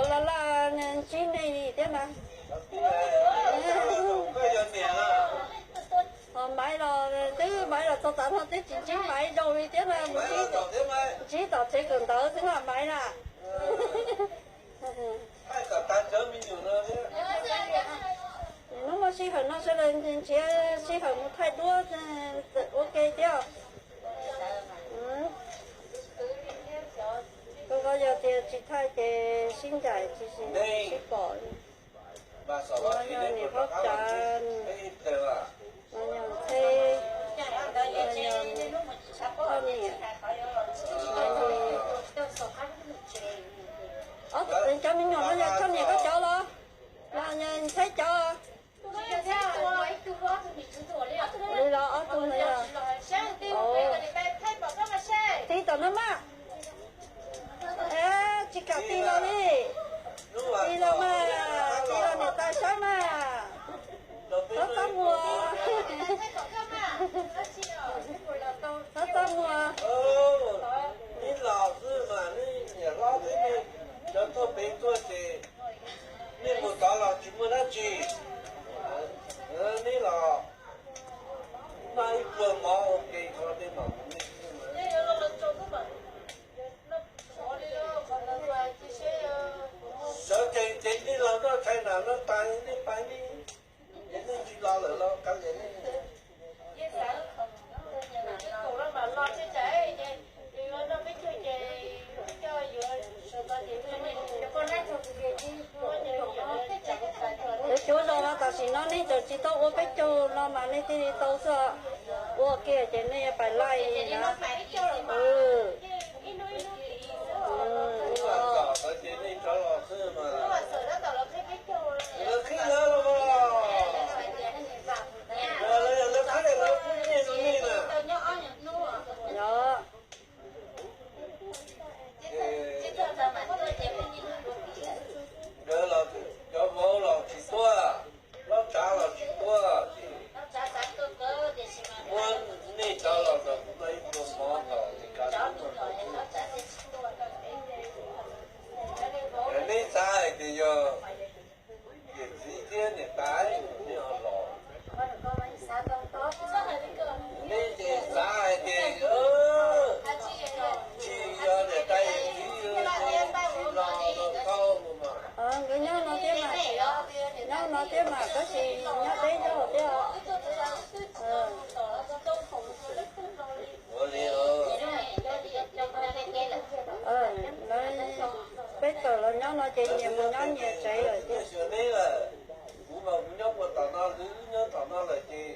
Laj laj ntsib nej li thiab na. Ho Maiv los twb Maiv los txog tav no twb tsis ntsib Maiv zoo li thiab na, mus ntsib tom tsev kawm ntawv xwb na Maiv na. Hnub muaj sij hawm no sawv daws nrhiav sij hawm mus thaij duab txawm ua ke thiab. Koj yog tias tsis thaij ces sib ncaim tsis sib pom. Los yog niam hlob Tsav, los yog Ntxheb, los yog Thoj Niam, los yog ob tug cov me nyuam no yog Thoj Niam koj cov los, los yog Ntxheb cov? Li los ob tug no yog, tiv tom no mas. Tsis kam tiv los li. Tiv los mas, tiv los niam tais saib mas. Txhob txaj muag, txhob txaj muag. Neb los xwb mas neb niam hlob thiab nej cov tuaj pem tuaj ces nej mus tod los tsis muaj dab tsi. Neb los noj ib pluag mov ua ke, tej mam mus nej xwb. Sawv tsees ces nej los noj tshais nam no tas nej pais nej, nej tsis los lawm los kav liam nej. Yuav cuab zoo no tam sim no nej tseem tsis tau ua peb caug no mas nej thiaj li tau xwb. Ua kiag ces nej pais laij na. Nkawd los, cov vauv los tsis tuaj, hlob Tsav los tsis tuaj, muab nej cov los nrog kuv noj ib pluag mov kom li kav. Neb xav hais tias yog yawm txiv thiab niam tais nej ho los, neb ces xav hais tias tsis yog niam tais yawm txiv los los tau mas. Nkawd nyob no thiab mas, nyob no thiab mas tab sis nyob deb zog thiab. Lawv, peb tawm los nyob no ces nyias mus nyob nyias tsev lawm thiab. Kuv mas kuv nyob puag tom no, Lwm nyob tom no lawm ces